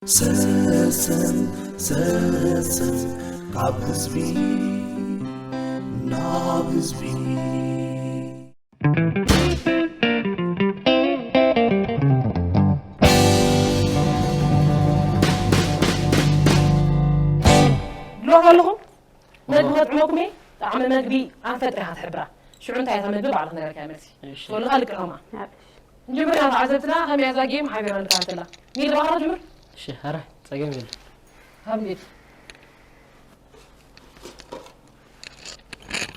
ሰሰን ሰሰን ካብ ህዝቢ ናብ ህዝቢ። ድሮ ከለኹም መግቢ ከጥዕመኩም እየ። ጣዕሚ መግቢ ኣንፈት ጥሪኻ ትሕብራ። ሽዑ እንታይ እታ መግቢ ባዕሉ ክነገረካ እየ መልሲ። እሺ። ትበልኻ ልክዕ ከምኣ። ንጅምር ኢና ተዓዘብትና ከመይ እያ እዛ ጌም ሓቢርና ንከታተላ። ሚሊ ባኻ ጀምር። እሺ፣ ኧረ ጸገም የለን። ካብ እንዴት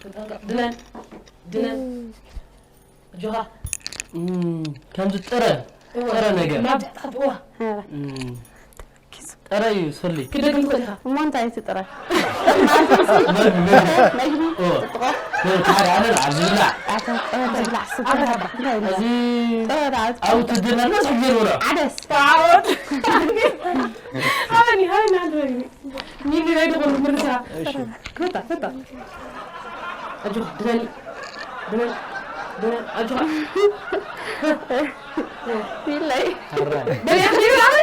ተጠንቀቕ። ድነን ድነን ኣጆኻ። እም፣ ከምዚ ጥረ እዋ። ጥረ ነገር ናብ ታሕቲ እዋ። እም፣ ጥረ እዩ ስሊ ክደግም ትኽእል ኢኻ። እሞ እንታይ እቲ ጥረ መግቢ መግቢ መግቢ ኦ ጥጥቆ መግቢ ሓደ ኣለ ኣብዚ ብላዕ ኣታ ጥረ ትብላዕ ስጋ ኣታ እንታይ ኢሉ እዚ ጥረ ዳት ኣብ ውትድርና ብዙሕ ግዜ ይብሎ ዓደስ ተዓወት። ሃበኒ ሃበኒ ሓንቲ መግቢ። ሚሊ ናይ ድኾኑ ምርሳ። ፈታ ፈታ። ኣጆኻ ድነን ድነን ድነን ኣጆኻ። ሚለይ ሕራይ በሊያ ዘይብል ኣበይ?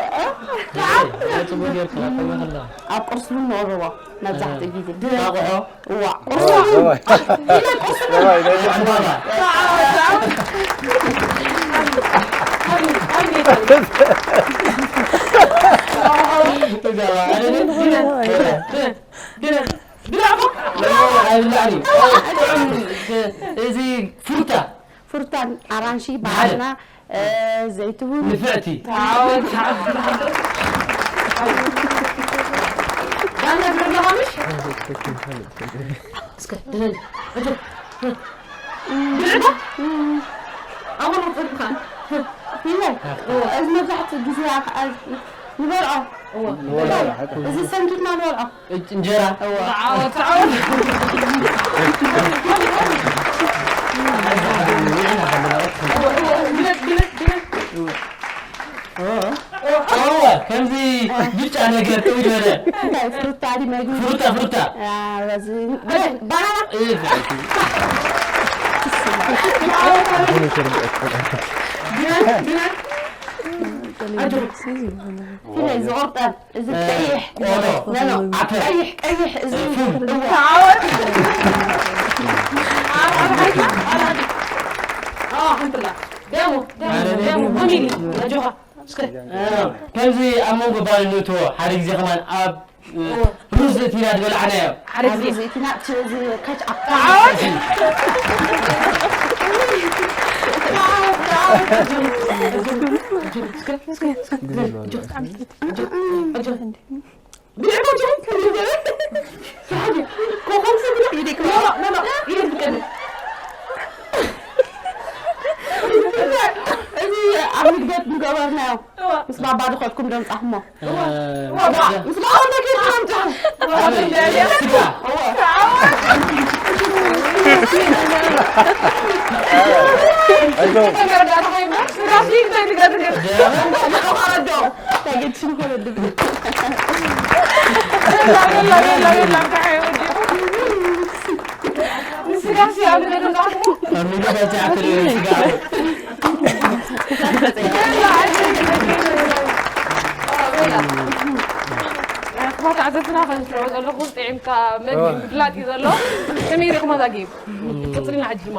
ጽቡቅ ጌርካ ከመይ ከላ ኣብ ቁርሲ እውን ንቕርቦ መብዛሕትኡ ግዜ ጣቕሖ እዋ ዕምባባ እዚ ፍሩታ ፍሩታን ኣራንሺ ባናና ዘይትውን ንፍዕቲ ዳና ትብለኻ ምሽ? እስከ ድነን ኣጆ ብልዕታ ኣሁን ወጥልካ ይበል እዚ መብዛሕትኡ ግዜ ንበልዖ እዚ ሰንኪትና ንበልዖ እንጀራ ተዓወት ተዓወት። ከምዚ ብጫ ነገር ጥው ዝበለ እንታይ ፍሩታ ዲ መግቢ ፍሩታ ፍሩታ በዚ ባናና ፍለይ ዝቑርጠም እዚ ቀይሕ ቆሎ ነኖ ዓተር ቀይሕ ቀይሕ እዚ ፉል ተዓወት። ሓንትላ ደሞ ደሞ ደሞ ኮሚሊ ኣጆኻ እስከ ከምዚ ኣብ መንጎ ባል ንእትዎ ሓደ ግዜ ከማን ኣብ ሩዝ እቲና ዝበላዕናዮ ሓደ ግዜ ዚእቲና እቲ እዚ ካች ኣፕ ተዓወት። እዚ ኣብ ንግደት ንገበርናዮ ምስ ባባ ድኸድኩም ደምፃኹሞ ስጋ ክፋት ዓዘብትና ከም ትሪኦ ዘለኹም ጥዒምካ መግቢ ምፍላጥ እዩ ዘሎ። ከመይ ሪእኹማ እዛ ጌም? ቅፅልና ሕጂ ድማ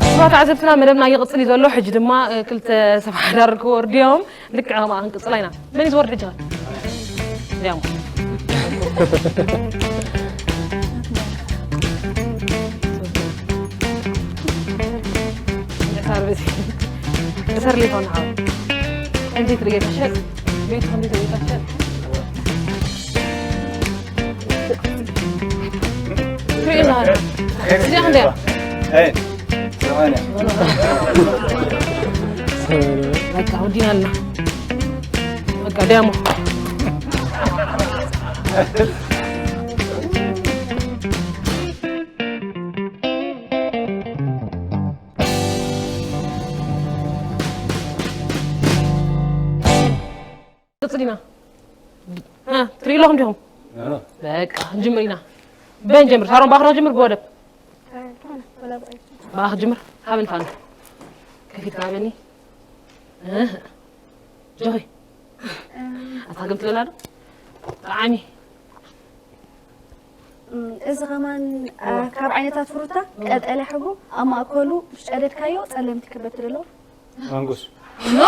ክቡራት ተዓዘብትና መደብና ይቕፅል እዩ ዘሎ። ሕጂ ድማ ክልተ ሰብ ሓዳር ክወርዱ እዮም። ልክዕ ከምኣ ክንቅፅላ ኢና። መን እዩ ዝወርድ ሕጂ? ዲያሞ በቃ ወዲናልና። በቃ ዲያሞ ቅፅል ኢና። ትርኢ ኣለኹም ዲኹም? በቃ ንጅምር ኢና። በን ጀምር። ሳሮን ባኽራ ጀምር ብወደብ። ብኣ ክጅምር። ሃበኒ ፋንቱ። ከፊትካ ሃበኒ። እህ። ጆኺ። ኣታ ገምትለና ዶ? ጠዓሚ። እም፣ እዚ ከማን፣ አ፣ ካብ ዓይነታት ፍሩታ ቀጠልያ ሕብሩ ኣብ ማእከሉ ምስ ጨደድካዮ ጸለምቲ ክበትል ኣለዎ። ማንጉስ። ኖ፣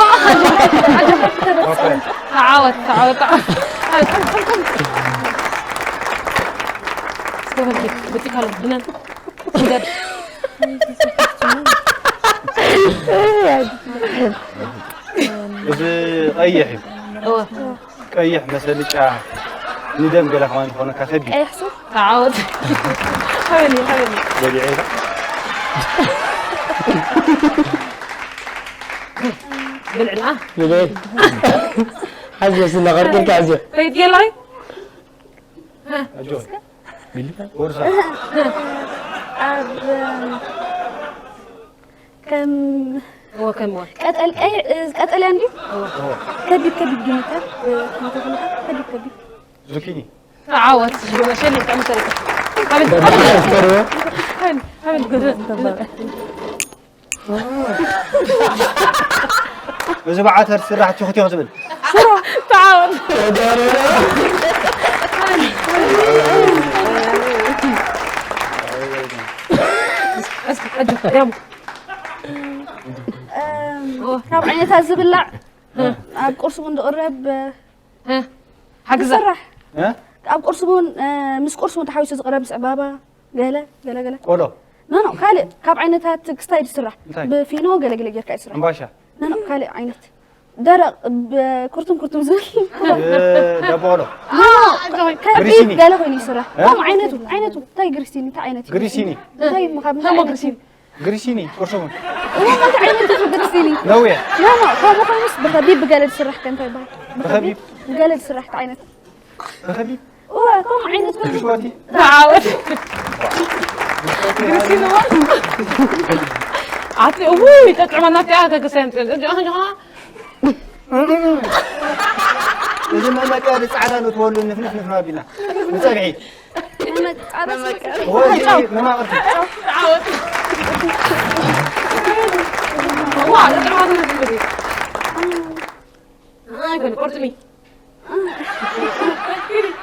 ተዓወት፣ ተዓወት፣ ተዓወት። እስከ በልኪ፣ ብጥካሉ፣ ብነን። ስገድ። እዚ ቀይሕ እዩ። እወ። ቀይሕ መሰልጫ ንደም ገለ ከማን ዝኾነካ ከቢድ። ቀይሕ ሱር። ተዓወት። ሓበኒ፣ ሓበኒ። በሊዐ ኢለ። ብልዕና። ብልዕ። ሓዝዮ፣ ስለ ቐርቂርካ ሓዝዮ። ከይድ ገለ። ኣጆ። ቦርሳ። ኣብ፣ ከም እወ፣ ከም እወ። ቀጠል-፣ ቀይ-፣ ቀጠልያ እንድዩ? እወ። ከቢድ፣ ከቢድ ጊንታ፣ እ፣ ከቢድ፣ ከቢድ። ዙኪኒ። ተዓወት፣ ሽጉርታ ሸሊም፣ ጥዕም ሰሪታ። ሓበን፣ ሓበን፣ ሓበን፣ ሓበን፣ እዚ ብዓተር ዝስራሕ ቲኽ ቲኽ ዝብል። ተዓወት። እስኪ፣ ሕጂ፣ ያሙ። እም፣ ካብ ዓይነታት ዝብላዕ፣ ኣብ ቁርሲ እውን ዝቕረብ፣ እ፣ ሓግዛ። ዝስራሕ። እ? ኣብ ቁርሲ እውን፣ እ፣ ምስ ቁርሲ እውን ተሓዊሱ ዝቕረብ፣ ምስ ዕባባ፣ ገለ፣ ገለ፣ ገለ። ቆሎ። ኖ፣ ኖ፣ ካልእ ካብ ዓይነታት ክስታይ ዝስራሕ። እንታይ? ብፊኖ ገለ፣ ገለ ጌርካ ይስራሕ። ሕምባሻ። ኖ፣ ኖ፣ ካልእ ዓይነት። ደረቕ፣ ብ-፣ ኩርቱም፣ ኩርቱም ዝብል። እ፣ ዳቦ ቆሎ። ኖ፣ ኖ፣ ከቢድ ግሪሲኒ። ገለ ኮይኑ ይስራሕ። እ? ከም ዓይነቱ፣ ዓይነቱ። እንታይ ግሪሲኒ? እንታይ ዓይነት እዩ? ግሪሲኒ። እንታይ ምኻብ-፣ እንታይ እንታይ ዓይነት ግሪሲኒ? እዩ? ግሪሲኒ፣ ቁርሱሙን። እሞ እንታይ ዓይነት እዩ ግሪሲኒ? ነውየ። ኖ፣ ኖ፣ ከምኡ ኮይኑስ ብኸቢብ ብገለ ዝስራሕ ከ እንታይ ይበሃል? ብኸቢብ? ብገለ ዝስራሕ እንታይ ዓይነት? ብኸቢብ? እወ፣ ከምኡ ዓይነት ኮይኑ። ብሽኮቲ? ተዓወት። ግሪሲኒ እዋ። ኣቲ፣ እውይ፣ ጠጥዕመና እቲኣ ከገሰ ያምፅእ። እጅ ኣኸ ጅኻ? እዚ መመቀሪ ጻዕዳ ንትወሉ ንፍንፍ ንፍንፍ ኣቢልና። ንጸብሒ። መመቀሪ። ወይ መማቕርቲ። ዋ፣ ደቂ ኣርባዕተ ነጥቢ። ኣይ፣ በል፣ ቁርጥሚ። ግረፍ፣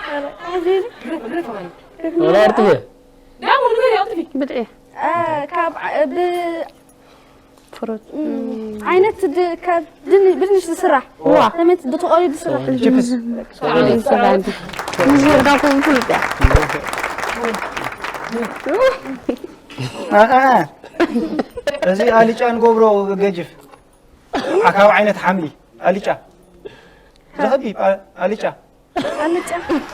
ግረፍ፣ ኣማኒ። ወላ ቁርጥሚ። ዳሙ፣ ንገሪ፣ ኣውጥፊ። ብልዒ። አ፣ ካብ ዓ-፣ ብ-፣ ፍሩት። እም፣ ዓይነት ድ-፣ ካብ ድን-፣ ብድንሽ ዝስራሕ። ዋ። ከመት ብተቐሊ ዝስራሕ። ችፕስ። ተቐሊ ዝስራሕ። ንዝወርዳ ኮም ፍሉጥ እያ። አ፣ አ፣ አ። እዚ ኣልጫ ንገብሮ ገጅፍ። ዓ-፣ ካብ ዓይነት ሓምሊ። ኣልጫ። ዝኸቢብ፣ ኣ-፣ ኣልጫ። ኣልጫ።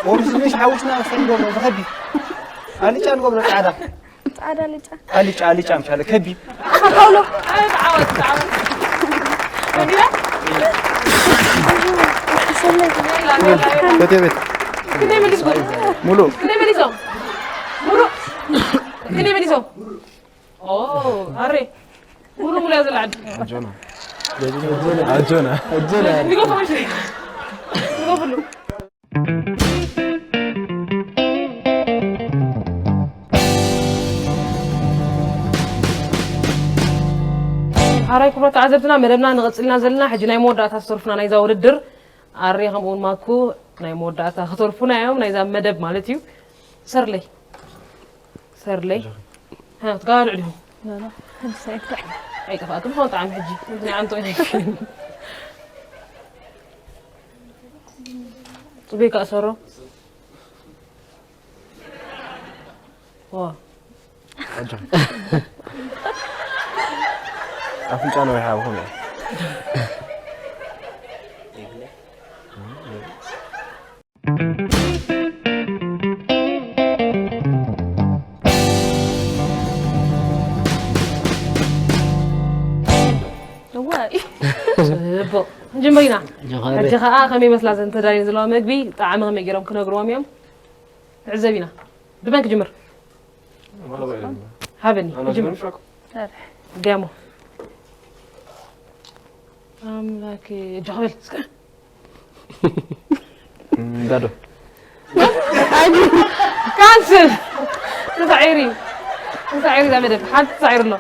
ወሩስ ድንሽ ሓውስና እስኪ ንገብሮ፣ ዝኸቢብ። ኣልጫ ንገብሮ፣ ጻዕዳ። ጻዕዳ ኣልጫ። ኣልጫ፣ ኣልጫ ምሻለ፣ ከቢብ። ኣኻ ካውሎ። ዓወት፣ ዓወት፣ ዓወት። ወዲያ? ሰለይ። ቤት፣ ቤት። ክንደይ መሊስኩም? ሙሉ። ክንደይ መሊሶም? ሙሉ። ክንደይ መሊሶም? ኦ፣ ኣሬ። ሙሉ ሙሉ ያዘ ላዕሊ። ኣጆና። ኣጆና። ኣጆና። ንገፉ፣ እሺ። ንገፉሉ። ሓራይ ክቡራት ተዓዘብትና፣ መደብና ንቐጽልና ዘለና፣ ሕጂ ናይ መወዳእታ ዝተርፉና ናይዛ ውድድር፣ ኣሬ ከምኡ እውን ማኩ ናይ መወዳእታ ክተርፉና እዮም፣ ናይዛ መደብ ማለት እዩ። ሰርለይ። ሰርለይ። ሃ፣ ትጋልዕ ዲኹም? ላ፣ ላ፣ ሕጂ ኣይጥፋእኩም። ኣይጠፋእኩም፣ ሆን ጣዕሚ ሕጂ። እዚ ናይ ዓንቶ እዩ። ጽቡይ ከኣ ሰሮ። ዋ። ኣጆ። ኣፍንጫ ነው ይሃብኹም። እዋይ። ጽቡቕ። ንጅምር ኢና። ጀኻሪ። ሕጂ ኸኣ ከመይ ይመስላ እዘን ተዳልየን ዘለዋ መግቢ? ጣዕሚ ከመይ ገይሮም ክነግርዎም እዮም? ንዕዘብ ኢና። ብመን ክጅምር? ሃበኒ። ኣነ ክጅምር። ጀምር። ዲያሞ። ኣምላኬ፣ እጆ ክብል እስከ። ዳዶ። ካንስል። ተሳዒሩ እዩ። ተሳዒሩ እዛ መደብ ሓንቲ ተሳዒሩ ኣሎ።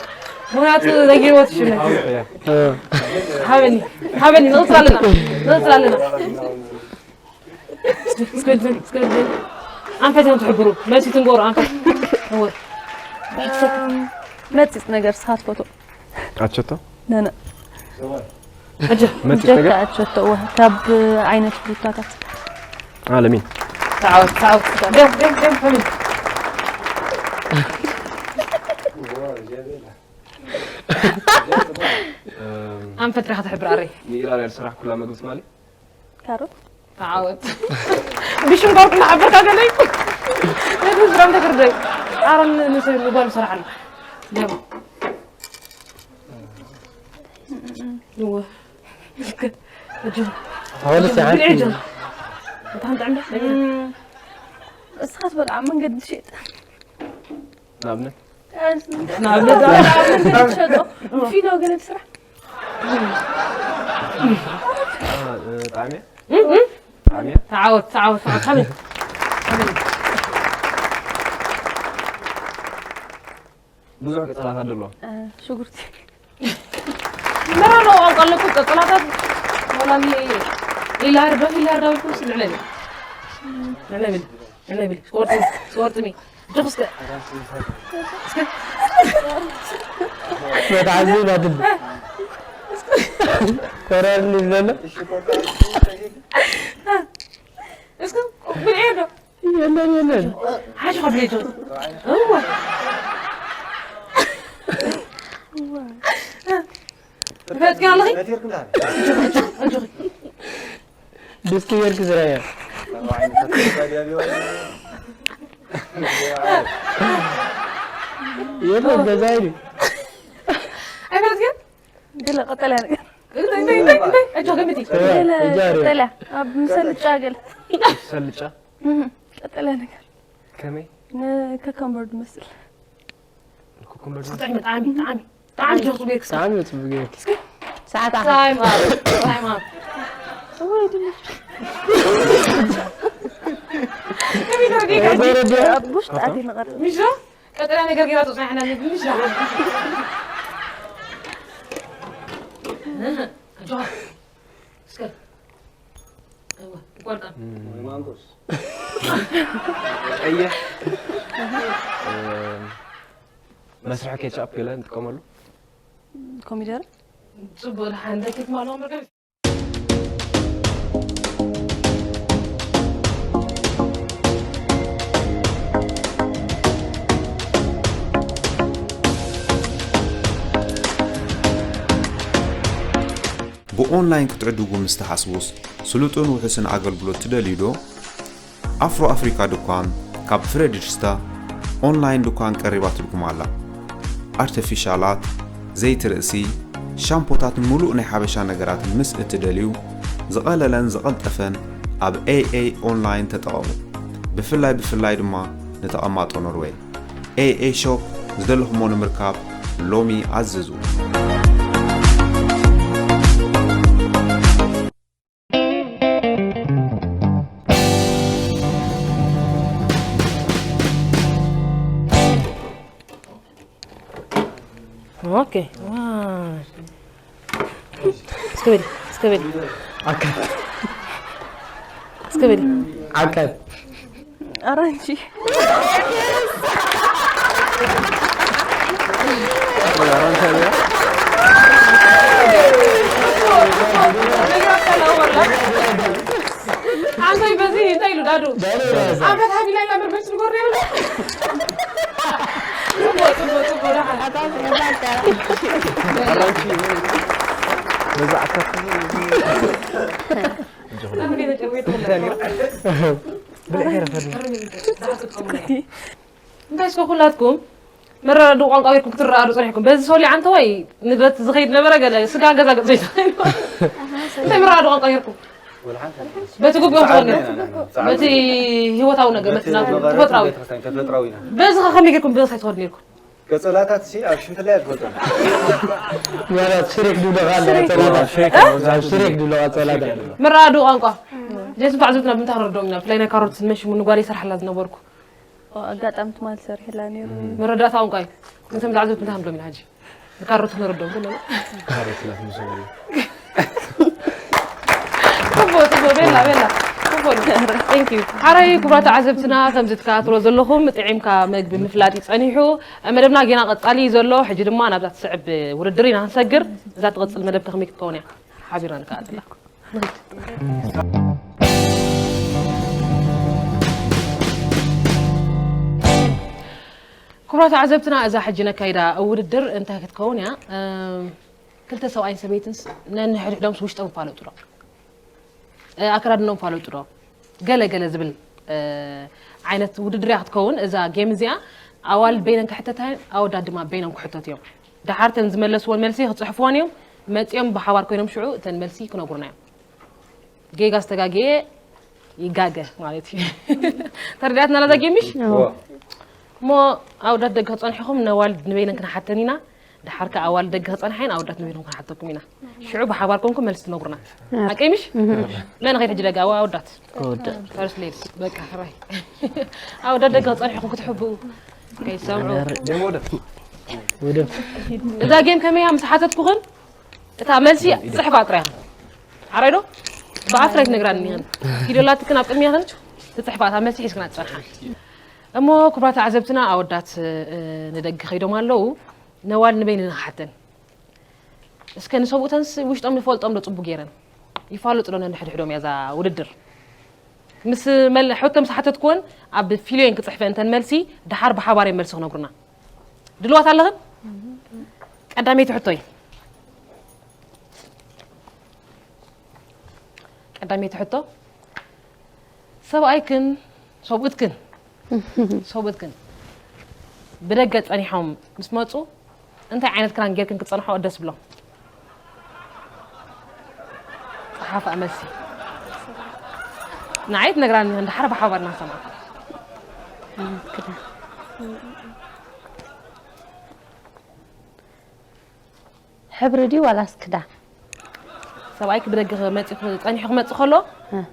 ምኽንያቱ ዘይገይርዎ ትሽነ። ሃበኒ፣ ሃበኒ፣ ንቕጽል ኣለና፣ ንቕጽል ኣለና። እስከ፣ እስከ፣ እስከ፣ እስከ፣ ኣንፈት እዮም ትሕብሩ። መሲ ትንገሩ፣ ኣንፈት። እወ። መጺጽ ነገር ስኻ ትፈትዎ? ኣቸቶ? ነነ። ኣጀ። መጺጽ ጀካ ነገር? ኣቸቶ፣ እወ። ካብ ዓይነት ፍሩታታት። ኣለሚን። ተዓወት፣ ተዓወት። ደም፣ ደም፣ ደም፣ ፈሚን። ኣንፈት ዲኻ ትሕብር ኣረይ? ንኢራን እያ ዝስራሕ ኩላ መግቢ ትማሊ። ካሮት? ተዓወት። ብሽንኳር ክልሓበካ ገለ እዩ። ነቲ ስራም ተክርደይ። ኣረን ንሰ-፣ ንጓል ሰራሓሉ። ደም። እወ። እስከ፣ እጆ። ኣሁን እጆ፣ እስኪ ብልዒ ሓንቲ እጆ። በጣም ጥዕም ደስ ይላል። እም፣ እስኻ ትበልዓ መንገዲ ትሸጥ። ንኣብነት? ንኣብነት? ትሸጦ። ፊኖ ገለ ትስራሕ። ጣዕሜ? እም፣ እም። ጣዕሜ? ተዓወት፣ ተዓወት፣ ተዓወት። ሓመድ። ሓመድ። ብዙሕ ቅጽላት ኣለዎ። እ፣ ሽጉርቲ። መራ ኣለዎ፣ ቋንቋ ኣለኩም፣ ቅጽላታት። ወላ ኒ-፣ ኢላርዶ፣ ኢላርዶ ይኩን ስምዕለኒ። ንዕለብል፣ ንዕለብል። ስቆርጥሚ፣ ስቆርጥሚ። ጆክ እስከ። እስከ። መትሓዚ ናትብ። ኮራር ንብለሎ። እስከ፣ ብልዒ ዶ? የለን፣ የለን። ሓጂ ካብ ቤቱ። እዋ። እዋ። ትፈልጥዮ ኣለኺ? መቲርክ እንዳ። ኣጆኺ፣ ኣጆኺ። ድስቲ ጌርክ ዝረየ። የለን፣ ገዛ ኢሉ። ኣይፈልጥክን? ገለ ቀጠልያ ነገር። እንታይ፣ እንታይ፣ እንታይ፣ እንታይ? ኣጆኺ፣ ገምቲ። ገለ እጃሪ። ቀጠልያ፣ ኣብ ምሰልጫ ገለ። ሰልጫ? እህ፣ ቀጠልያ ነገር። ከመይ? ንከከምበር ዝመስል። ንኩኩምበር ዝመስል? ጥዕሚ፣ ጣዕሚ፣ ጣዕሚ። ጣዕሚ ጆክ ቤክስ። ጣዕሚ ጽቡቅ ጌርክ። እስኪ። ሰዓት ኣፍ። ታይም ኣፕ፣ ታይም ኣፕ። ወይ ድንሽ። ከመይ ገይርካ? ከመይ ገይርካ? ኣብ ውሽጢ ኣትየ ንቐርብ። ምሽ ዶ? ቀጠልያ ነገር ገይራ ትውፅእ ሓና ምግቢ ምሽ ዶ? ኣጆኻ። እስከ። እወ፣ ቆርጣ። እም። ወይ ማንጎስ። ቀይሕ። እም፣ መስርሒ ኬቻፕ ገለ ንጥቀመሉ። ኮሚደረ? ጽቡቅ፣ ደሓን ደቂት ማእለዎም ነገር። ብኦንላይን ክትዕድጉ ምስ ትሓስቡስ፣ ስሉጥን ውሑስን ኣገልግሎት ትደልዩ ዶ? ኣፍሮ ኣፍሪካ ድኳን ካብ ፍሬድሪሽስታ ኦንላይን ድኳን ቀሪባትልኩም ኣላ። ኣርተፊሻላት፣ ዘይቲ ርእሲ፣ ሻምፖታትን ምሉእ ናይ ሓበሻ ነገራትን ምስ እትደልዩ፣ ዝቐለለን ዝቐልጠፈን ኣብ ኤኤ ኦንላይን ተጠቐሙ። ብፍላይ ብፍላይ ድማ ንተቐማጦ ኖርዌይ። ኤኤ ሾፕ ዝደለኹሞ ንምርካብ ሎሚ ኣዝዙ። ኦኬ። ዋው። እስከ በል፣ እስከ በል። ኣካል። እስከ በል። ኣካል። ኣራንቺ። ኣንታይ በዚ እንታይ ኢሉ ዳዱ? ዳዱ ራዛ። ኣንፈት ሃቢና ኢላ ምርምር ስንጎር ነይሩ። ጽቡቅ፣ ጽቡቅ፣ ጽቡቅ፣ ደሓን። ኣራንቺ። በዛ ኣካል። ኣንፈት ሃቢና ኢላ ምርምር ስንጎር ነይሩ። እንታይ እስከ ኩላትኩም መረዳድኡ ቋንቋ ጌርኩም ክትረዳድኡ ጸኒሕኩም? በዚ ሶሊ ዓንተዋይ ንብረት ዝኸይድ ነበረ፣ ገለ ስጋ ገዛ ገጽ ዘይትኸይድ። እንታይ መረዳድኡ ቋንቋ ጌርኩም? በቲ ግቡኦም ትኸዱ ነይርኩም? በቲ ህይወታዊ ነገር፣ በቲ በቲ ናቱ መቐረት ተፈጥራዊ። ቤተክርስትያን ተፈጥራዊ ኢና። በዚ ኸ ከመይ ጌርኩም ብበዝሒ ትኸዱ ነይርኩም? ቀጸላታት ሲ ኣብ ሽንትላይ ኣይትፈልጦም። ማለት ሽሬክ ድብሎ ቃል ሽሬክ። ቀጸላታት። ሽሬክ። ኣብ ሽሬክ ድብሎ ቃል ቀጸላታት። መረዳድኡ ቋንቋ። ጀስን ፋዕዙትና ብምንታይ ክረድኦም ኢና? ብፍላይ ናይ ካሮት መሽሙ ንጓል ይሰርሓላ ዝነበርኩ። ኣጋጣሚ ትማል ሰሪሕላ ነይሩ። መረዳእታ ቋንቋ እዩ። ነቶም ዝዓዘብቲ እንታይ ክንብሎም ኢና ሕጂ? ንካሮት ክነረድኦም ከለና። ካሮት ላፍ ምስ በሉ። ጽቡቅ ጽቡቅ ቤላ ቤላ ጽቡቅ። Thank you። ሓራይ ክቡራት ተዓዘብትና፣ ከምዚ ትከታተሎ ዘለኹም ጥዒምካ መግቢ ምፍላጥ እዩ ጸኒሑ። መደብና ጌና ቀጻሊ እዩ ዘሎ። ሕጂ ድማ ናብዛ ትስዕብ ውድድር ኢና ክንሰግር። እዛ ትቕጽል መደብ ከ ከመይ ክትከውን እያ? ሓቢርና ንከታተላ። ክቡራት ተዓዘብትና፣ እዛ ሕጂ ነካይዳ ውድድር እንታይ ክትከውን እያ? እም፣ ክልተ ሰብኣይን ሰበይትን ስ- ነንሕድሕዶም ውሽጦም ይፋለጡ ዶ? እ፣ ኣከዳድኖም ይፋለጡ ዶ? ገለ ገለ ዝብል እ፣ ዓይነት ውድድር እያ ክትከውን። እዛ ጌም እዚኣ ኣዋልድ በይነን ክሕተታ እየን፣ ኣወዳት ድማ በይኖም ክሕተቱ እዮም። ደሓር እተን ዝመለስዎን መልሲ ክፅሕፍዎን እዮም። መፂኦም ብሓባር ኮይኖም ሽዑ እተን መልሲ ክነግሩና እዮም። ጌጋ ዝተጋገየ ይጋገ ማለት እዩ። ተረዳእትና ነዛ ጌም ምሽ? እሞ ኣወዳት ደገ ክፀንሕኹም ነዋልድ ንበይነን ክንሓተን ኢና። ደሓር ከኣ ኣዋልድ ደገ ክፀንሓ እየን ኣወዳት ንበይኖም ክንሓተኩም ኢና። ሽዑ ብሓባር ኮንኩም መልሲ ትነግሩና። ሓቀይ ምሽ? መን ኸይድ ሕጂ ደጋ ኣወዳት? ወደ ፈርስት ሌዲ በቃ ሕራይ። ኣወዳት ደገ ክፀንሕኹም ክትሕብኡ ከይሰምዑ። ደም ወደ ወደ እዛ ጌም ከመይ እያ ምስ ሓተትኩኽን እታ መልሲ ትፅሕፋ ጥራይ ኢኽን። ሓራይ ዶ? ብኣፍራይ ትነግራኒ ኢኽን። ፊደላትክን ኣብ ቅድሚኽን ትፅሕፋ እታ መልሲ ሒዝክና ትፀንሓ። እሞ ክቡራት ተዓዘብትና ኣወዳት እ፣ ንደገ ከይዶም ኣለዉ። ነዋል ንበይኒ ንሓተን። እስከ ንሰብኡተንስ ውሽጦም ንፈልጦም ዶ ጽቡቅ ገይረን? ይፋለጡ ዶ ነንሕድሕዶም እያ እዛ ውድድር? ምስ መል ሕቶ ምስ ሓተትኩወን ኣብ ፊልዮን ክጽሕፈ እንተን መልሲ ደሓር ብሓባር እዮም መልሲ ክነግሩና። ድልዋት ኣለኽን? ቀዳመይቲ ሕቶይ ቀዳመይቲ ሕቶ ሰብኣይክን ሰብኡትክን ሰብኡትክን ብደገ ጸኒሖም ምስ መጹ እንታይ ዓይነት ክዳን ጌርክን ክጸንሖ ደስ ብሎም? ጸሓፋ መልሲ ንዓይ ትነግራኒ እንድሓር ብሓባር እናሰማዕ ሕብሪ ድዩ ዋላስ ክዳን? ሰብኣይኪ ብደገ መጺ ጸኒሑ ክመጽእ ከሎ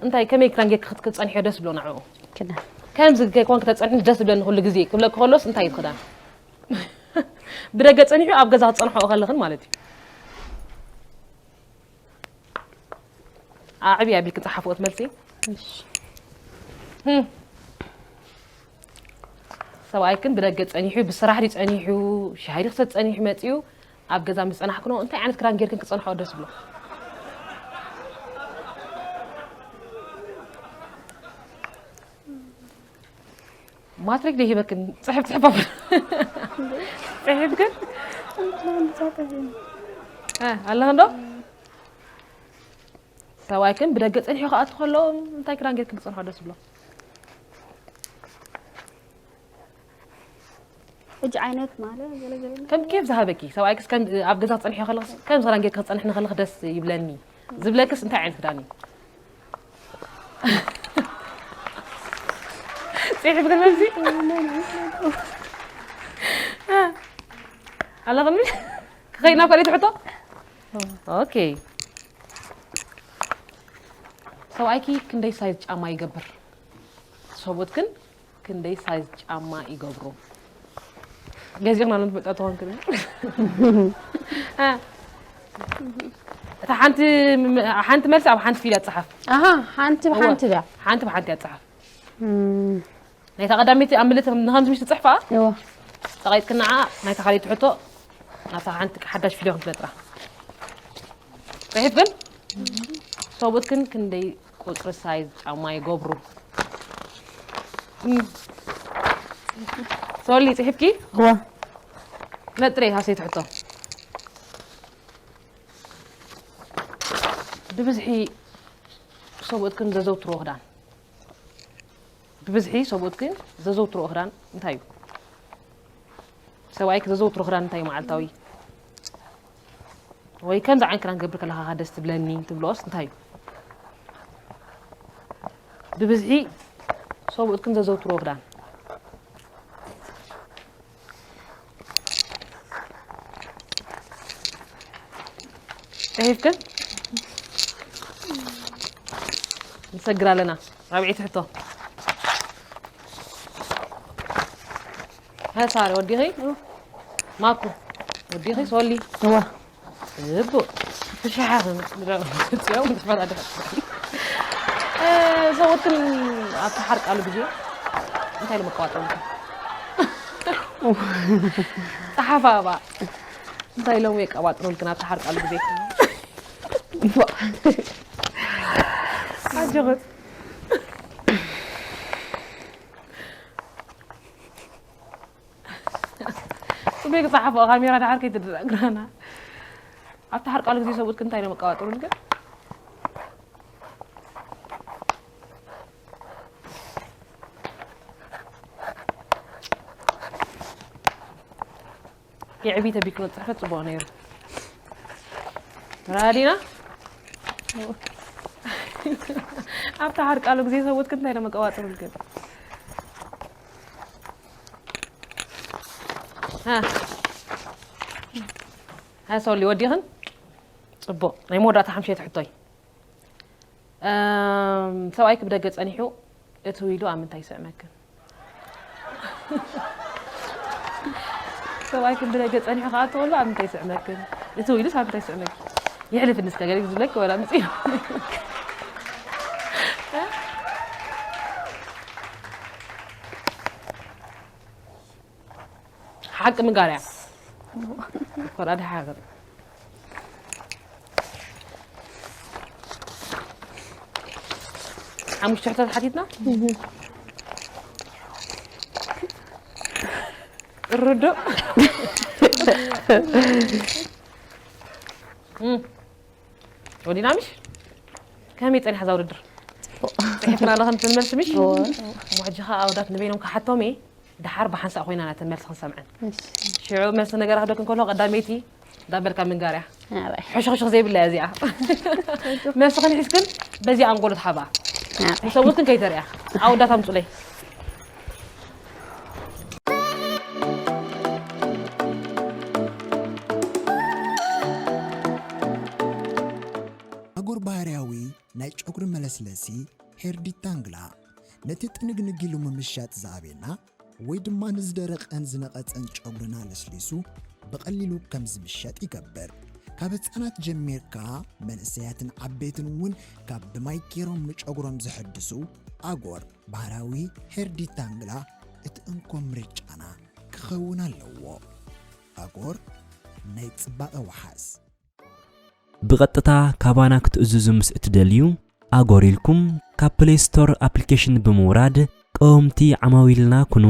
እንታይ ከመይ ክዳን ጌርኪ ክትጸንሕዮ ደስ ብሎ ንዕኡ? ክዳን። ከምዚ ከይኮንክ ተጸንሒ ደስ ብለኒ ኩሉ ግዜ ክብለኪ ከሎስ እንታይ እዩ ክዳን? ብደገ ጸኒሑ ኣብ ገዛ ክጸንሖ ከለኽን ማለት እዩ። ኣዕብያ ቢልኪ ጸሓፍኦት መልሲ። እሺ። ህም። ሰብኣይክን ብደገ ጸኒሑ ብስራሕ ድዩ ጸኒሑ ሻሂ ድዩ ክሰቲ ጸኒሑ መጺኡ ኣብ ገዛ ምስ ጸናሕክኖ እንታይ ዓይነት ክዳን ጌርክን ክጸንሖ ደስ ብሎ? ማትሪክ ዶ ሂበክን ጽሕፍ ጽሕፍ ኣብ ጽሕፍ ግን እ ኣለኽን ዶ ሰብኣይክን ብደገ ጸኒሑ ክኣቱ ከሎ እንታይ ክዳን ጌርክን ክጸንሖ ደስ ብሎ? ሕጂ ዓይነት ማለት ገለ ገለ ከም ኬፍ ዝሃበኪ ሰብኣይክስ ከም ኣብ ገዛ ክጸንሕ ከለኽስ ከም ክዳን ጌርኪ ክጸንሕ ንኸለኽ ደስ ይብለኒ ዝብለክስ እንታይ ዓይነት ክዳን እዩ? ጽሒፍ ግን መልሲ ኣለኽኒ ክኸይድ ናብ ካልእ ትሕቶ ኦኬ ሰብኣይኪ ክንደይ ሳይዝ ጫማ ይገብር? ሰብኡት ግን ክንደይ ሳይዝ ጫማ ይገብሩ? ገዚእኽና ሎም ትፈልጣ ተኾንክን እታ ሓንቲ ሓንቲ መልሲ ኣብ ሓንቲ ፊደል ጸሓፍ ኣሃ ሓንቲ ብሓንቲ ዳ ሓንቲ ብሓንቲ ኣጸሓፍ እም፣ ናይታ ቀዳመይቲ ኣብ ምልእቲ ንኸምዚ ምሽ ትጽሕፋ እዎ ተቐይጥክናዓ ናይታ ካልኣይቲ ሕቶ ናብታ ሓንቲ ሓዳሽ ፊደል ክንትነጥራ ጽሒፍ ግን ሰብኡት ግን ክንደይ ቁፅሪ ሳይዝ ጫማ ይገብሩ? እም። ሶሊ ፅሒፍኪ? እዎ ነጥረ ሃሰይቲ ሕቶ ብብዝሒ ሰብኡትክን ዘዘውትርዎ ክዳን ብብዝሒ ሰብኡትክን ዘዘውትርዎ ክዳን እንታይ እዩ? ሰብኣይክ ዘዘውትሮ ክዳን እንታይ እዩ መዓልታዊ? ወይ ከምዚ ዓይነት ክዳን ክገብር ከለኻ ደስ ትብለኒ ትብልኦስ እንታይ እዩ? ብብዝሒ ሰብኡትክን ዘዘውትርዎ ክዳን ጽሒፍክን ንሰግር ኣለና። ራብዒቲ ሕቶ ሀሳሪ ወዲኺ? ማኩ ወዲኺ? ሶሊ? እዋ። እቡ። ብሻሓ ጽዮም ትፈራ ደኻ። ሰዎት ግን ኣብቲ ሓርቃሉ ግዜ እንታይ ኢሎም ኣቀባጥሩልካ? ጸሓፋ እባ። እንታይ ኢሎም የቀባጥሩልክን ኣብቲ ሓርቃሉ ግዜ? ኣጆኽት። ጽቡቅ ክጸሓፎ ካሜራ ድሓር ከይትድረግ ግራና። ኣብቲ ሓርቃሉ ግዜ ሰብኡት ክንታይ ኢሎም ኣቀባጥሩልክን? የዕቢ ተቢክኖ ጽሕፈት ጽቡቕ ነይሩ። ራዲና ኣብቲ ሓርቃሉ ግዜ ሰብኡት ክንታይ ኢሎም ኣቀባጥሩልክን? ሃ። ሃ፣ ሶሊ፣ ወዲኽን? ጽቡቕ። ናይ መወዳእታ ሓምሸይቲ ሕቶይ። እም፣ ሰብኣይኪ ብደገ ጸኒሑ እትው ኢሉ ኣብ ምንታይ ይስዕመክን? ሰብኣይኪ ብደገ ጸኒሑ ክኣቱ ከሎ ኣብ ምንታይ ይስዕመክን? እትው ኢሉስ ኣብ ምንታይ ይስዕመኪ? የሕልፍኒ እስከ ገለ ዝብለኪ ወላ ምጽእ ኢሉ። ሓቂ ምንጋር እያ። ኮራ ድሓር። ሓሙሽተ ሕቶታት ሓቲትና? ርዱእ። እም። ወዲና ምሽ? ከመይ ጸኒሓ እዛ ውድድር? ጽሒፍና ኣለኽን ትመልሲ ምሽ? እወ። እሞ ሕጂ ኸኣ ኣወዳት ንበይኖም ክሓቶም እየ። ደሓር ብሓንሳእ ኮይና ናተን መልሲ ክንሰምዐን። እሺ። ሽዑ መልሲ ነገራ ክደክ እንከሎ ቀዳመይቲ እንዳበልካ ምንጋር እያ። ኣባይ። ሕሹኽሹኽ ዘይብላ እያ እዚኣ። መልስኽን ሒዝክን በዚ ኣንጎሎ ትሓባ። ኣባይ። ንሰብኡትን ከይተርእያ። ኣወዳት ኣምጹለይ። ኣጎር ባህርያዊ ናይ ጨጉሪ መለስለሲ ሄር ዲታንግላ ነቲ ጥንግንግ ኢሉ ምምሻጥ ዝኣብየና ወይ ድማ ንዝደረቐን ዝነቐጸን ጨጉርና ለስሊሱ ብቐሊሉ ከም ዝምሸጥ ይገብር። ካብ ህጻናት ጀሚርካ መንእሰያትን ዓበይትን እውን ካብ ብማይ ገይሮም ንጨጉሮም ዘሐድሱ ኣጎር ባህራዊ ሄር ዲታንግላ እቲ እንኮ ምርጫና ክኸውን ኣለዎ። ኣጎር ናይ ጽባቐ ወሓስ። ብቐጥታ ካባና ክትእዝዙ ምስ እትደልዩ፣ ኣጎር ኢልኩም ካብ ፕሌይ ስቶር ኣፕሊኬሽን ብምውራድ ቀወምቲ ዓማዊልና ኩኑ።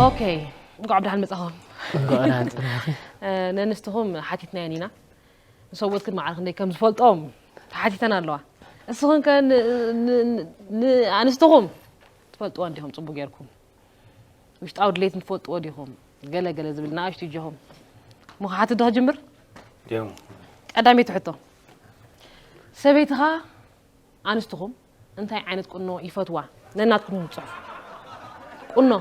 ኦኬ፣ እንኳዕ ብደሓን መጻኹም። እንኳዕ ደሓን ጸናሕኺ። እ፣ ነንስትኹም ሓቲትናየን ኢና። ንሰብኡት ግን ማዕረ ክንደይ ከም ዝፈልጦም ተሓቲተን ኣለዋ። እስኽን ከ ን-፣ ን-፣ ን-፣ ንኣንስትኹም ትፈልጥወን ዲኹም ጽቡቕ ጌርኩም? ውሽጣዊ ድሌትን ትፈልጥዎ ዲኹም? ገለ ገለ ዝብል ንኣሽቱ እጆኹም። እሞ ክሓትት ዶ ክጅምር? ድዮም። ቀዳመይቲ ሕቶ። ሰበይትኻ ኣንስትኹም እንታይ ዓይነት ቁኖ ይፈትዋ? ነናትኩም ጽሑፍ። ቁኖ።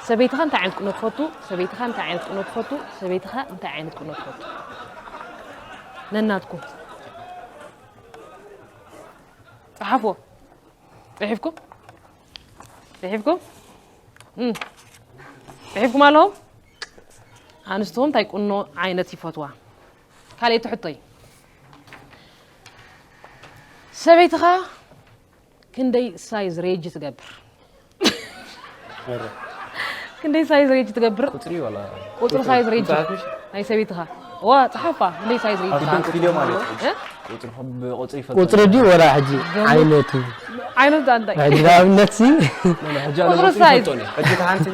ሰበይትኻ እንታይ ዓይነት ቁኖ ትፈቱ? ሰበይትኻ እንታይ ዓይነት ቁኖ ትፈቱ? ሰበይትኻ እንታይ ዓይነት ቁኖ ትፈቱ? ነናትኩም። ጸሓፍዎ። ጽሒፍኩም? ጽሒፍኩም? እም። ጽሒፍኩም ኣለኹም? ኣንስትኹም እንታይ ቁኖ ዓይነት ይፈትዋ? ካልኣይቲ ሕቶይ። ሰበይትኻ ክንደይ ሳይዝ ሬጅ ትገብር? ኧረ። ክንደይ ሳይዝ ሬጅ ትገብር? ቁጽሪ ወላ? ቁጽሪ ሳይዝ ሬጅ። መጽሓፍ ምሽ? ናይ ሰበይትኻ። ዋ፣ ጸሓፋ። ክንደይ ሳይዝ ሬጅ ኣብ ትገብር? ባንክ ቪድዮ ማለት እዩ። እ? ቁጽሪ፣ ብቁጽሪ ይፈልጦ። ቁጽሪ ድዩ ወላ ሕጂ ገምት። ዓይነቱ? ዓይነቱ እንታይ? ሕጂ ንኣብነት ሲ? ላ፣ ላ፣ ሕጂ ኣነ ቁጽሪ ቁጽሪ ሳይዝ። ይፈልጦ እኔ። ሕጂ እቲ ሓንቲ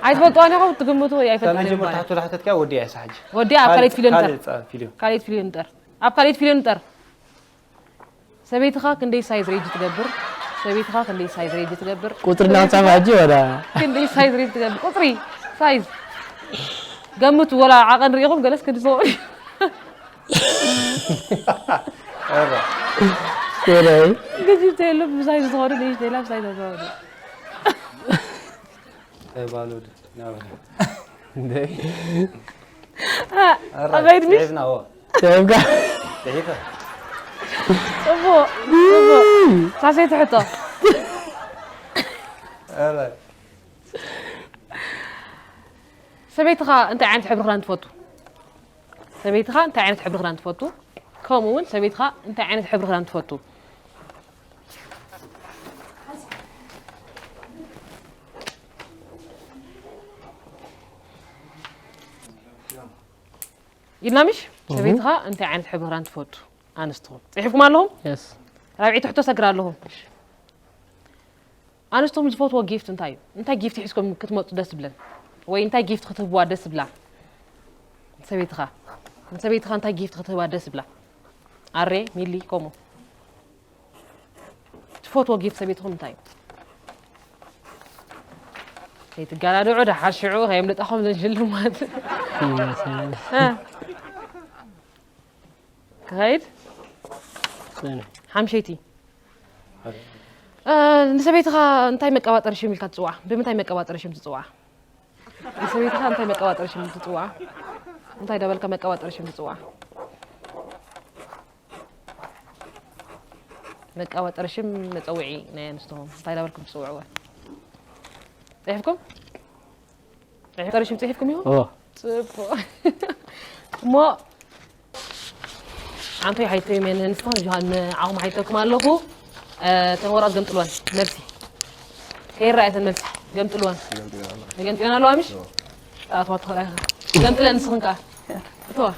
ኣይትፈልጥዋን ኢኹም፣ ትግምቱ ወይ ኣይፈልጥን ናይ መጀመርታ ይባላል። ሕቶ ዳሕተትካ ወዲ እያ እሳ ሕጂ። ወዲ ኣብ ካልኣይቲ ካልኣይቲ ፊልም እንተር። ካልኣይቲ ፊልም። ካልኣይቲ ፊልም እንጠር። ኣብ ካልኣይቲ ፊልም እንጠር። ሰበይትኻ ክንደይ ሳይዝ ሬጅ ትገብር? ሰበይትኻ ክንደይ ሳይዝ ሬጅ ትገብር? ቁጽሪ እናኸጻዕና ሕጂ ወላ? ክንደይ ሳይዝ ሬጅ ትገብር? ቁጽሪ፣ ሳይዝ። ገምቱ፣ ወላ ዓቐን ርኢኹም ገለስ ክንዲ ዝኸውን እዩ። ኧረ። ሴራይ። ግዜ እንተየሉ ብሳይዝ ዝኾኑ ንእሽተይ ኢላ ብሳይዝ ዝኾኑ። ተባሉድ፣ ናብራ። እንዴ? አ፣ ኧረ፣ ኣበይድንሽ? ጽሒፍና፣ ዎ። ደብጋ ደቂቃ ጽቡቕ ጽቡቕ። ሳሰይቲ ሕቶ። ኣረ ሰበይትኻ እንታይ ዓይነት ሕብሪ ክዳን ትፈቱ? ሰበይትኻ እንታይ ዓይነት ሕብሪ ክዳን ትፈቱ? ከምኡ እውን ሰበይትኻ እንታይ ዓይነት ሕብሪ ክዳን ትፈቱ? ኢልና ምሽ ሰበይትኻ እንታይ ዓይነት ሕብሪ ክዳን ትፈቱ? ኣንስትኹም ጽሒፍኩም ኣለኹም? የስ ራብዒ ትሕቶ ሰግር ኣለኹም። ኣንስትኹም ዝፈትዎ ጊፍት እንታይ እዩ? እንታይ ጊፍት ሒዝኩም ክትመፁ ደስ ብለን? ወይ እንታይ ጊፍት ክትህብዋ ደስ ብላ? ሰበይትኻ ንሰበይትኻ እንታይ ጊፍት ክትህባ ደስ ብላ? ኣሬ ሚሊ ከምኡ ትፈትዎ ጊፍት ሰበይትኹም እንታይ እዩ? ከይትጋዳድዑ ደሓር ሽዑ ከየምልጣኹም ዘን ሽልማት። እ፣ ክኸይድ ሓምሸይቲ እ፣ ንሰበይትኻ እንታይ መቀባጠሪ ሽም ኢልካ ትፅዋዓ? ብምንታይ መቀባጠሪ ሽም ትፅዋዓ? ንሰበይትኻ እንታይ መቀባጠሪ ሽም ትፅዋዓ? እንታይ ዳበልካ መቀባጠሪ ሽም ትፅዋዓ? መቀባጠሪ ሽም መፀውዒ ናይ ኣንስትኹም እንታይ ዳበልኩም ትፅውዕወ? ፅሒፍኩም? መቀባጠሪ ሽም ፅሒፍኩም ኢኹም? ኦ ፅቡቅ እሞ ሓንቲ ሓይተይ ሜን ንስኻ ንዓኹም ሓይተኩም ኣለኹ። ተመራፅ ገምጥልወን መልሲ ከይረኣየተን መልሲ ገምጥልወን ገምጥለን ኣለዋ ምሽ ኣትዋ ትኽእላ ኢኻ ገምጥለን ንስኽን ከዓ እትዋ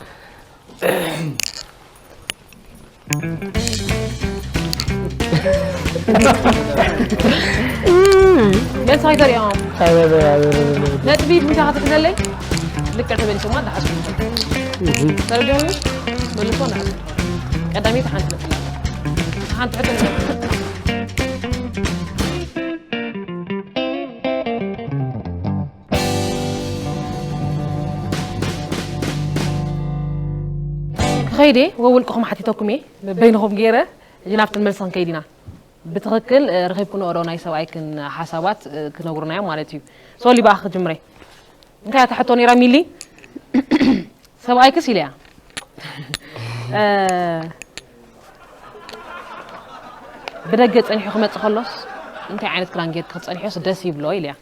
መልሲ ከይተሪኦም ነጥቢ ቡታ ክትሕዘለይ ልክዕ ተመሊሶማ እንዳሓስቡ ተረዲኦም መልሶ እንዳሓስቡ ቀዳመይቲ ሓንቲ ነጥቢ ሓንቲ ሕቶ ክኸይድ እየ ወውልቅኹም ሓቲተኩም እየ በይንኹም ገይረ ሕጂ ናብቲ መልሲ ክንከይድ ኢና ብትኽክል ረኺብክንኦ ዶ ናይ ሰብኣይክን ሓሳባት ክነግሩና እዮም ማለት እዩ ሶሊ ብኣኺ ክጅምረ እንታይ እያ ትሕቶ ነይራ ሚሊ ሰብኣይክስ ኢለያ ብደገ ፀኒሑ ክመፅእ ከሎስ እንታይ ዓይነት ክዳን ጌርክ ክትፀኒሖስ ደስ ይብሎ ኢለያ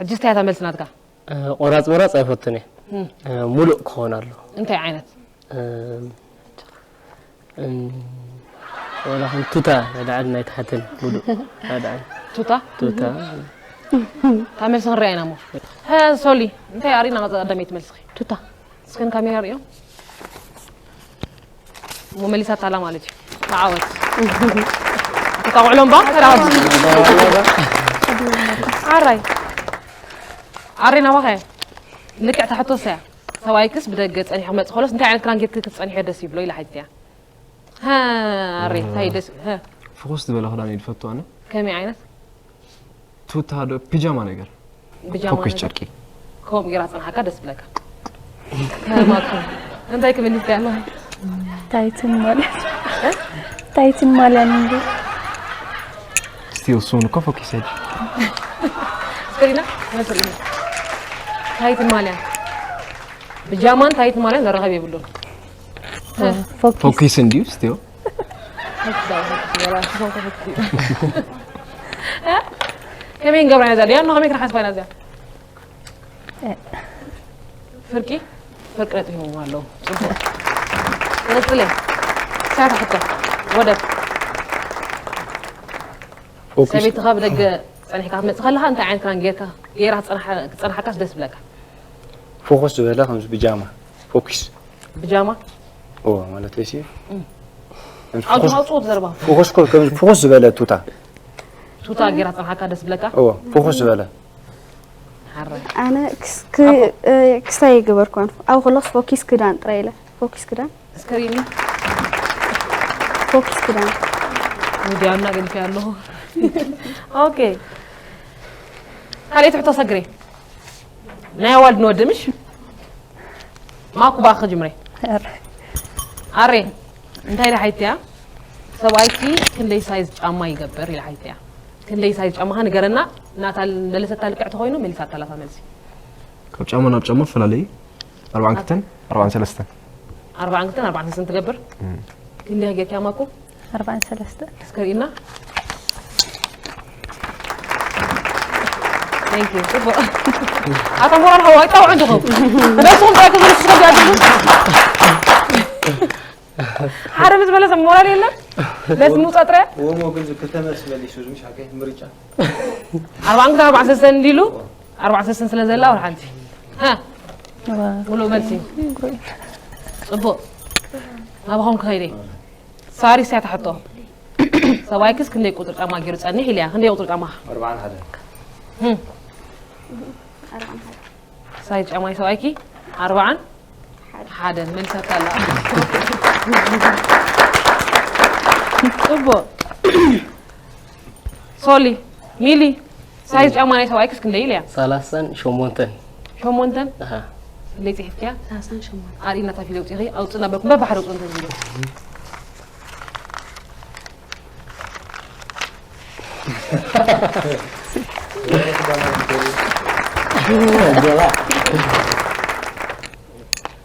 ሕጂ እንታይ እያ መልሲ ናትካ ቆራፅ መራፅ ኣይፈቱን እየ ሙሉእ ክኸውን ኣሎ እንታይ ዓይነት ወላ ከም ቱታ ናይ ዳዕል ናይ ታሕትን ሙሉእ ናይ ዳዕል ቱታ ቱታ ካብ መልሲ ክንሪኣ ኢና ሞ ሶሊ እንታይ ኣሪና ቀዳመይቲ መልስኺ ቱታ እስከን ካሜራ ሪኦም እሞ መሊሳታ ኣላ ማለት እዩ ተዓወት ተቃውዕሎም ባ ተራወት ኣራይ ኣሬ ናባኸ ልክዕ ተሕቶ ሰያ ሰብኣይክስ ብደገ ጸኒሑ ክመጽእ ከሎስ እንታይ ዓይነት ክዳን ጌርኪ ክትጸንሒ ደስ ይብሎ ኢላ ሓቲትያ ኣሬ እንታይ ደስ ፍኹስ ዝበለ ክዳን እየ ዝፈቱ ኣነ ከመይ ዓይነት ቱታ ዶ ፒጃማ ነገር ብጃማ ፈኩስ ነገር? ጨርቂ ከምኡ ጌራ ጽንሓካ ደስ ብለካ ከማኩም እንታይ ክብል ይፍትያ ኣለኹ ታይትን ማለት ታይትን ማልያን እንዲ ስቲል ሱን እኮ ፈኩስ ሄድ ስክሪና መስሪኒ ታይትን ማልያን ብጃማን ታይትን ማልያን ዘራኸብ የብሉን ፎኪስ ፈኩስ እንዲዩ ስቲል ከመይ ንገብራ ኢና እዚኣ ዲያ ከመይ ክንሓስባ ኢና እዚኣ ፍርቂ ፍርቂ ነጥቢቦም ኣለዉ ፅቡቅ ንቅፅል እየ ሳታ ሕቶ ወደብ ሰበይትኻ ብደገ ፀኒሕካ ክትመፅእ ከለካ እንታይ ዓይነት ክዳን ጌርካ ጌራ ክትፀንሓካስ ደስ ብለካ ፎኮስ ዝበለ ከምዚ ብጃማ ፎኪስ ብጃማ ኦ ማለት ሲ ኣብ ዝመፅኡ ዘረባ ፎኮስ ኮ ከምዚ ፎኮስ ዝበለ ቱታ ቱታ ጌራ ፀንሓካ ደስ ብለካ ኦ ፎኮስ ዝበለ ሓራይ ኣነ ክስታይ ይገበርኩ ኣብ ከለክስ ፎኪስ ክዳን ጥራይ ኢለ ፎኪስ ክዳን ስክሪኒ ፎኪስ ክዳን ሙዲያና ገዲፈ ኣለኹ ኦኬ ካልኣይቲ ሕቶ ሰግሬ ናይ ኣዋልድ ንወዲ ምሽ ማኩ ባክ ጅምሬ ኣሬ እንታይ ኢለ ሓይትያ ሰብኣይኪ ክንደይ ሳይዝ ጫማ ይገብር ኢለ ሓይትያ ክንደይ ሳይዝ ጫማኻ ንገረና ናታ መለሰታ ልክዕ ተኮይኑ መሊሳታ ላታ መልሲ ካብ ጫማ ናብ ጫማፈላለዩ ኣርባዓን ክልተን ኣርባዓን ሰለስተን ኣርባዓን ክልተን ኣርባዓን ሰለስተን ትገብር። ክንደይ ጌርካ ማኩ? ኣርባዓን ሰለስተን። እስከ ርኢና። Thank you። ጽቡቕ። ኣታ ሞራል ሃዋ ኣይጣውዑ እንዲኹም። ነስኹም ጥራይ ክትብሉ ትስከዱ ያድሉ። ሓደ ምስ በለሰ ሞራል የለን። ነስ ምውጻእ ጥራይ። ወሞ ግን ክልተ መልሲ መሊሱ ዝምሽ ሓቀይ ምርጫ ኣርባዓን ክልተን ኣርባዓን ሰለስተን እንዲሉ ኣርባዓን ሰለስተን ስለ ዘላ ወላ ሓንቲ። ሃ፣ ሙሉእ መልሲ። ጽቡቕ። ናባኹም ክኸይደ። ሳሪ እስያ ትሕቶ። ሰብኣይክስ ክንደይ ቁጽሪ ጫማ ገይሩ ጸኒሕ ኢልያ። ክንደይ ቁጽሪ ጫማ? ኣርባዓን ሓደ ህም። ሳይዝ ጫማ ናይ ሰብኣይኪ ኣርባዓን ሓደን መልሳታ ኣላ። ጽቡቕ። ሶሊ፣ ሚሊ፣ ሳይዝ ጫማ ናይ ሰብኣይክስ ክንደይ ኢልያ? ሰላሳን ሸሞንተን። ሸሞንተን? ኣሃ። ክንደይ ጽሒፍክያ? ሰላሳን ሸሞንተን። ኣርእና ታፊለ ውጽኢኺ ኣውጽእና በልኩም በባሕሪ ውጽእ እንተዝብሉ።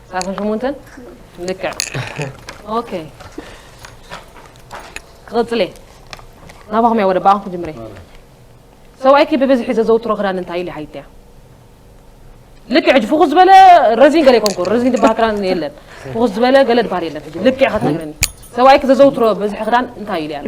ሰላሳን ሸሞንተን ልክዕ። ኦኬ፣ ክቕጽል እየ። ናባኹም እያ ወደ ባኹም ክጅምር እየ። ሰብኣይኪ ብብዝሒ ዘዘውትሮ ክዳን እንታይ ኢሉ ሓይትያ? ልክዕ ሕጂ ፍኹስ ዝበለ ረዚን ገለ ይኮንኩ፣ ረዚን ዝበሃል ክዳን የለን። ፍኹስ ዝበለ ገለ ዝበሃል የለን። ሕጂ ልክዕ ክትነግረኒ፣ ሰብኣይኪ ዘዘውትሮ ብዝሒ ክዳን እንታይ ኢሉ ያለ?